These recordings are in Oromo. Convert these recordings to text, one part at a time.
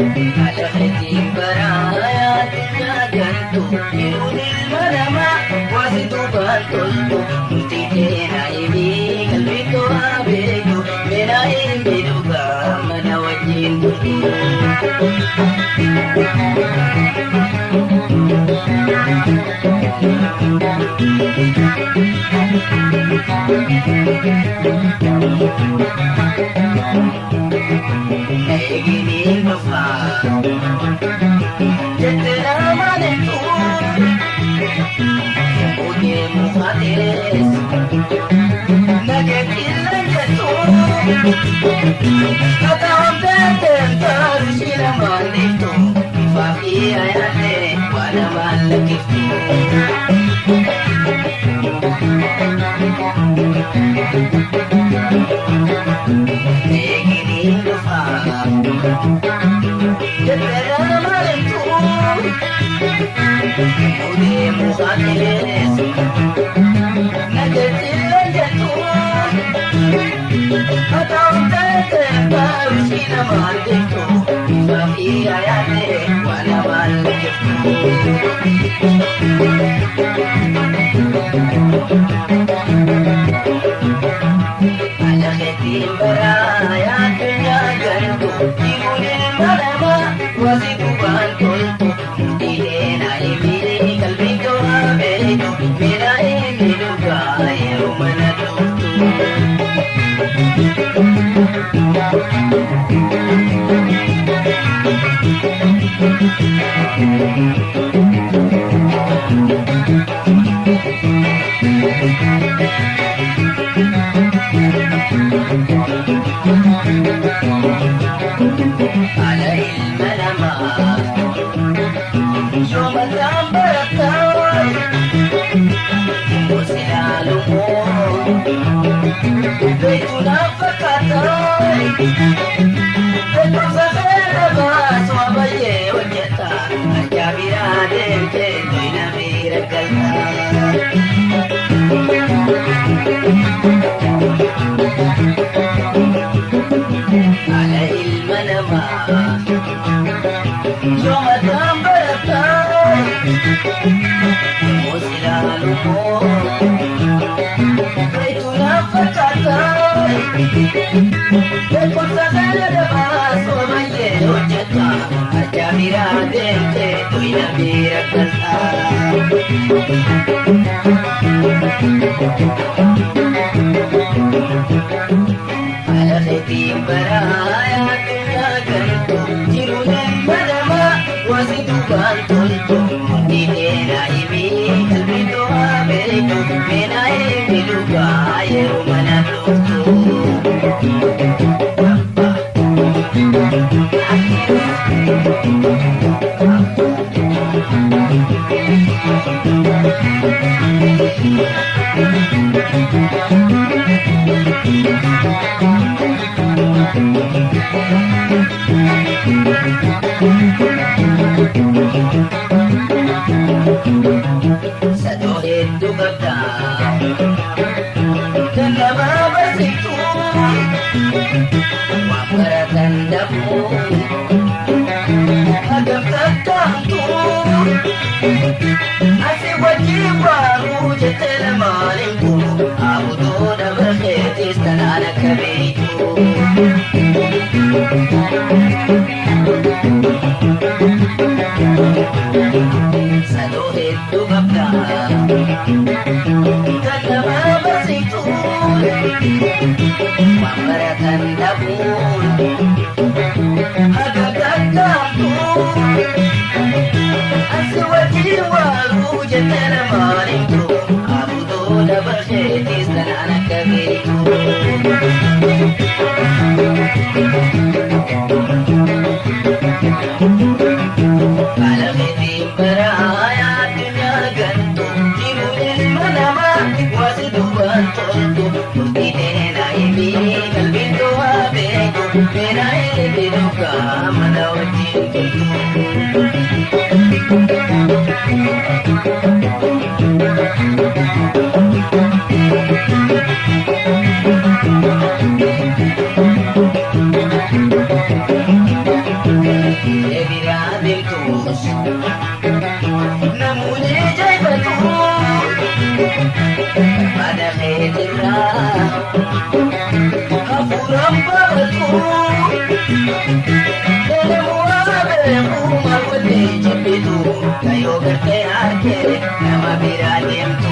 Alakeetiin baraa addunyaa gantu jiruun ilma namaa waasi duubaan toltu murtii teenaa himii qalbii to'aa beeku meenaa himii dhugaa mana wajjin turtu. Eeginiin dhufaa jettee namaan hedduu fuutee mukatees nageettillee jettu kataa'amtee taaru si namaan dhiiftu ifaa fi ayyaanee waan namaan lakkiftu. Eeginiin dhufaa jettee namaan hedduu fuutee mukatees nageettillee jettu. Thank you. Ala ilma namaa yoo mataan barataa silaalumoo beektu naaf fakkaataa beekumsa seera baasu baay'ee hojjeta arjaa biraa deemtee doyna bira galta. Ala ilma namaa yoo mataan barataa silaalumoo beektu naaf fakkaataa beekumsa seera baasu baay'ee hojjeta arjaa biraa deemtee doyna bira galta. Alakeetiin baraa addunyaa gantu jiruun ilma namaa waasi duubaan toltu murtii teenaa himii qalbii to'aa beektu meenaa himii dhugaa yeroo mana dhuftu. Sadoo hedduu qabda kan namaa barsiiftu waan baratan dhabuu hagam takkaamtu asii wajjin waaruu jettee lamaan himtu haabutoo dabarteetis tanaan akka beektu. Sadoo hedduu qabda kan namaa barsiiftu waan baratan dhabuun hagam takkaamtu asii wajjin waaruu jettee lamaan himtu haabutoo dabarteetis tanaan akka beektu. Alakeetiin baraa dhugaa mana wajjin toltu. Ebiraa deemtus namoonni jaibatu barbaada keetirraa hafuuraan baafatu. Elemuwaa beeku maal godhee jibbitu kayoo gartee harkee nama biraa deemtu.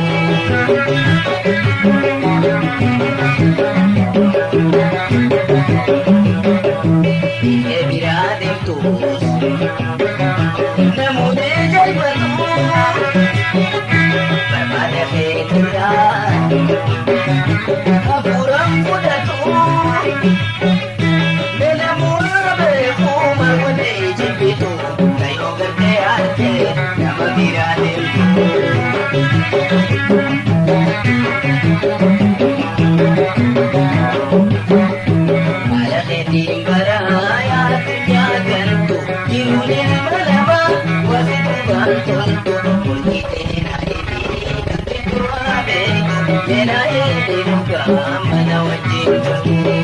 Ebiraa deemtus namoonni jaibatu barbaada keetirraa hafuuraan fudhatu. Meelamuura beeku maal godhee jibbitu kayoo gartee harkee nama biraa deemtu. Haala keetiin baraa yaadu yaadantu jiruun ilma namaa wasitu waan toltu murtii teenaa eebii qalbii duraa beeku meenaa eebii dhugaa mana wajjin toltu.